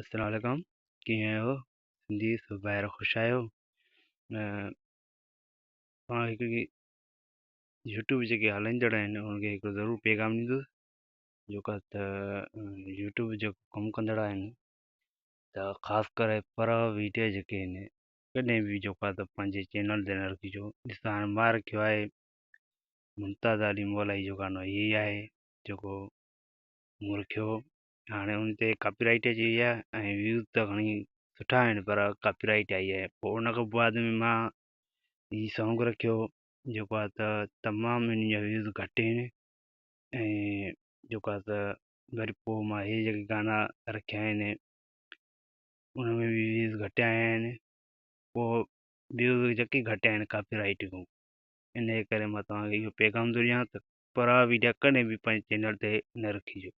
السلام عليڪم، ڪيئن آهيو سنڌي سڀ ڀائر؟ خوش آهيو؟ پاڻ هڪڙي يوٽيوب جيڪي هلائيندڙ آهن انهن کي هڪڙو ضرور پيغام ڏيندس، جيڪا ته يوٽيوب جيڪو ڪم ڪندڙ آهن ته خاص ڪري پر ويڊيو جيڪي آهن ڪڏهن به جيڪو آهي ته پنهنجي چينل تي نه رکجو. ڏسو هاڻي مان رکيو آهي ممتاز علي مولائي جو گانو، هي آهي جيڪو مون رکيو. هاڻي ان تي ڪاپي رائيٽ اچي وئي آهي ۽ ويوز ته کڻي سٺا آهن پر ڪاپي رائيٽ آئي آهي. پوء ان کان بعد ۾ مان هي سانگ رکيو جيڪو آهي ته تمام ان جا ويوز گهٽ آهن، ۽ جيڪو آهي ته وري پوء مان هي جيڪي گانا رکيا آهن ان ۾ به ويوز گهٽ آيا آهن. پوء ويوز جيڪي گهٽ آهن ڪاپي رائيٽ کان، ان جي ڪري مان توهان کي اهو پيغام ٿو ڏيان ته پرا ويڊيا ڪڏهن به پنهنجي چينل تي نه رکجو.